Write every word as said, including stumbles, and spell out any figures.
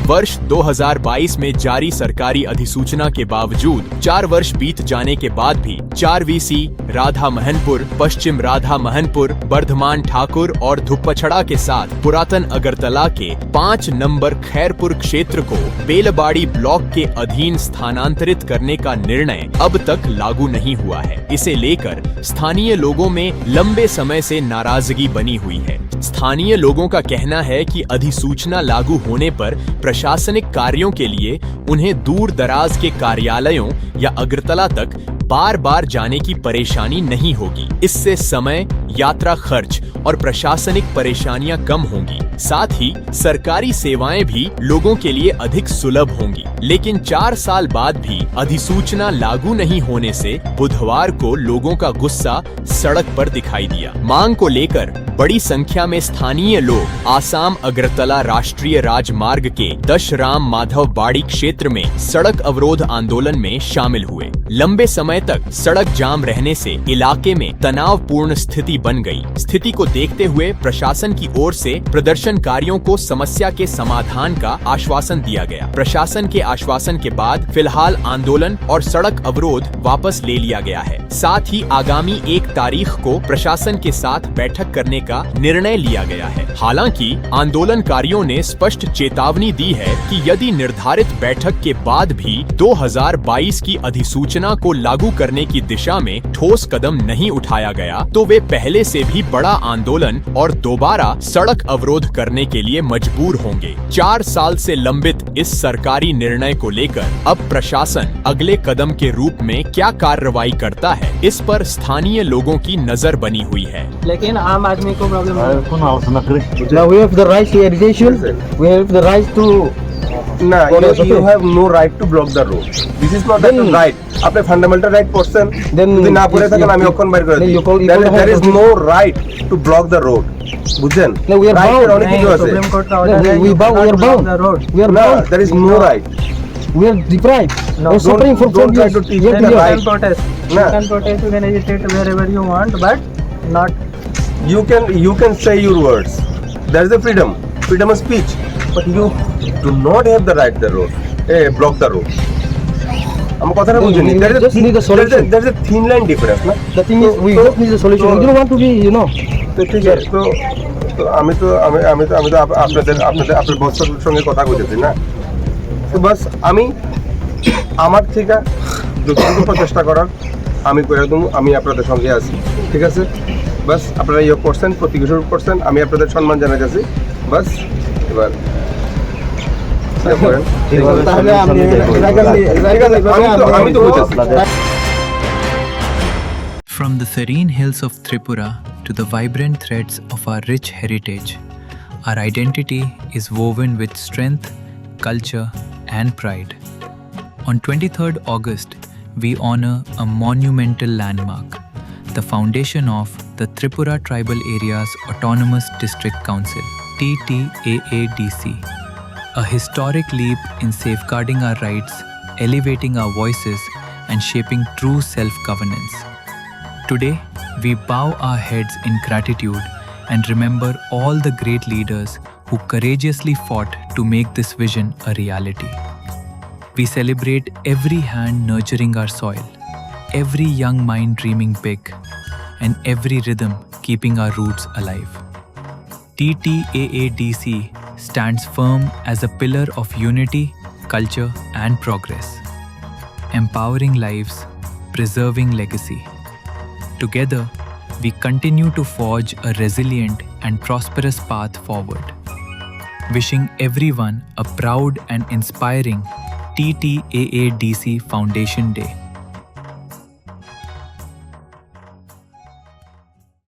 वर्ष दो हज़ार बाईस में जारी सरकारी अधिसूचना के बावजूद चार वर्ष बीत जाने के बाद भी चार वीसी, राधा महनपुर, पश्चिम राधा महनपुर, बर्धमान ठाकुर और धुप्पछड़ा के साथ पुरातन अगरतला के पाँच नंबर खैरपुर क्षेत्र को बेलबाड़ी ब्लॉक के अधीन स्थानांतरित करने का निर्णय अब तक लागू नहीं हुआ है। इसे लेकर स्थानीय लोगों में लंबे समय से नाराजगी बनी हुई है। स्थानीय लोगों का कहना है कि अधिसूचना लागू होने पर प्रशासनिक कार्यों के लिए उन्हें दूर दराज के कार्यालयों या अगरतला तक बार-बार जाने की परेशानी नहीं होगी। इससे समय, यात्रा खर्च और प्रशासनिक परेशानियां कम होंगी। साथ ही सरकारी सेवाएं भी लोगों के लिए अधिक सुलभ होंगी। लेकिन चार साल बाद भी अधिसूचना लागू नहीं होने से बुधवार को लोगों का गुस्सा सड़क पर दिखाई दिया। मांग को लेकर बड़ी संख्या में स्थानीय लोग आसाम अगरतला राष्ट्रीय राजमार्ग के दशराम माधव बाड़ी क्षेत्र में सड़क अवरोध आंदोलन में शामिल हुए। लंबे समय तक सड़क जाम रहने से इलाके में तनावपूर्ण स्थिति बन गई। स्थिति को देखते हुए प्रशासन की ओर से प्रदर्शनकारियों को समस्या के समाधान का आश्वासन दिया गया। प्रशासन के आश्वासन के बाद फिलहाल आंदोलन और सड़क अवरोध वापस ले लिया गया है। साथ ही आगामी एक तारीख को प्रशासन के साथ बैठक करने का निर्णय लिया गया है। हालांकि आंदोलनकारियों ने स्पष्ट चेतावनी दी है कि यदि निर्धारित बैठक के बाद भी दो हज़ार बाईस की अधिसूचना को लागू करने की दिशा में ठोस कदम नहीं उठाया गया, तो वे पहले से भी बड़ा आंदोलन और दोबारा सड़क अवरोध करने के लिए मजबूर होंगे। चार साल से लंबित इस सरकारी निर्णय को लेकर अब प्रशासन अगले कदम के रूप में क्या कार्रवाई करता है, इस पर स्थानीय लोगों की नजर बनी हुई है। लेकिन आम आदमी को प्रॉब्लम नहीं। Now we have the right to agitation. We have the right to না, you, you have no right to block the road. This is not a right. আপনি ফান্ডামেন্টাল রাইট পড়ছেন, then যদি না পড়ে থাকেন, আমি অক্ষণ বাইর করে দিই। There is no right to block the road. বুঝছেন? রাইটের অনেক কিছু আছে। সুপ্রিম কোর্ট কা order. We bound, we are bound. We are bound. There is no right. We are deprived. No. We are suffering from, don't try to teach me the right. You can protest. You can protest, you can agitate wherever you want, but not. You can, you can say your words. There is a freedom, freedom of speech, but you do not have the right the road, eh, block the road. আমার কথাটা বুঝেনি? There is a thin, there is a thin line difference, না? The thing is, we just need a solution. We don't want to be, you know. তো ঠিক আছে, তো, তো আমি তো, আমি, আমি তো, আমি তো আপ-, আপনাদের, আপনাদের, আপনার বসের সঙ্গে কথা বলেছি, না? তো বাস, আমি আমার থেকে যতটুকু প্রচেষ্টা করার আমি করে দেবো, আমি আপনাদের সঙ্গে আছি, ঠিক আছে? বাস, আপনারা ইয়ে করছেন, প্রতি কিছু করছেন, আমি আপনাদের সম্মান জানাই যাচ্ছি। বাস, এবার ইয়ে করেন। তাহলে আমি, আমি তো, আমি তো বুঝেছি। From the serene hills of Tripura to the vibrant threads of our rich heritage, our identity is woven with strength, culture, and pride. On twenty-third August, we honor a monumental landmark, the foundation of the Tripura Tribal Areas Autonomous District Council, T T A A D C, a historic leap in safeguarding our rights, elevating our voices, and shaping true self-governance. Today, we bow our heads in gratitude and remember all the great leaders who courageously fought to make this vision a reality. We celebrate every hand nurturing our soil, every young mind dreaming big, and every rhythm keeping our roots alive. T T A A D C stands firm as a pillar of unity, culture, and progress, empowering lives, preserving legacy. Together, we continue to forge a resilient and prosperous path forward. Wishing everyone a proud and inspiring T T A A D C Foundation Day.